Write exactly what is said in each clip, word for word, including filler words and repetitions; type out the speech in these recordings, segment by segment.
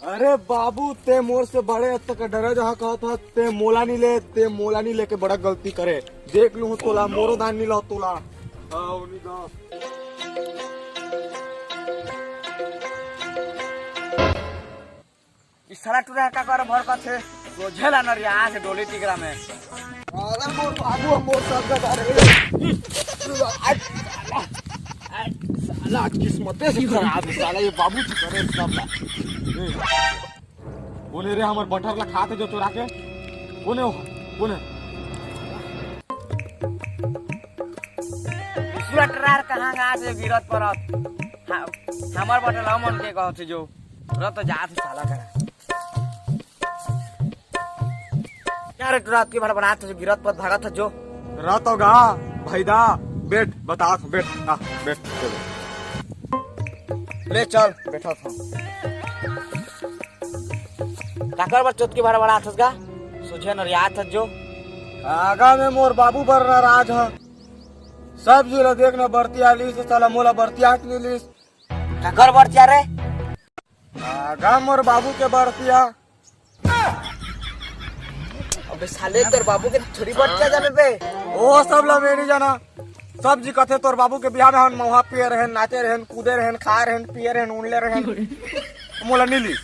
अरे बाबू, ते मोर से बड़े, अत्ता का डरे जहाँ कहत हस, ते मोला नी ले, ते मोला नी लेके बड़ा गलती करे। देख लूँ तोला, मोरो दान नी लो तोला। आओ नी दा। ई साला टुरा का कर भर कथे, सोझे ला नरिया से डोली टिकरा में। अरे मोर बाबू, मोर सब जगह रे। आज साला, आज किस्मते से खराब है साला, ये बाबू जी करे सब ला। ए, कोने रे हमर बटर ला खाते जो चुरा के? कोने हो? कोने? दूसरा टरार कहाँ गा से गिरत परत? हाँ, हमर बटर ला मन के कहत जो। रत जात साला करा। क्या रे, तू रात के भड़बड़ात हस, गिरत पर भागत हस जो। रात होगा, भाई दा, बैठ, बतात, बैठ, आ, बैठ, चलो। ले चल, बैठा था। काकर बर चोत के भड़बड़ात हस गा? सोझे नरियात हस जो। आगा में मोर बाबू बर नाराज ह। सब जी ला देख न बरतिया लीस, साला मोला बरतिया नी लीस। काकर बरतिया रे? आगा मोर बाबू के बरतिया। अबे साले, तोर बाबू के थोड़ी बरतिया जाने बे। ओ सब ला मैं नहीं जाना। सब जी कथे तोर बाबू के बियाह में हम महुआ पिए रहन, नाचे रहन, कूदे रहन, खाए रहन, पिए रहन, उनले रहन। मोला नी लीस।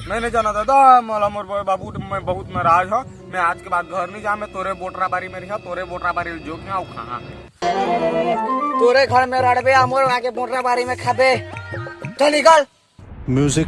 मैं नहीं जाना दादा, मोला मोर बाबू मैं बहुत नाराज हूँ। मैं आज के बाद घर नहीं जा, मैं तोरे बोटरा बारी में रहा, तोरे बोटरा बारी जो क्या वो कहाँ है। तोरे घर में रड़बे, हमर आके बोटरा बारी में खाबे। चल निकल। Music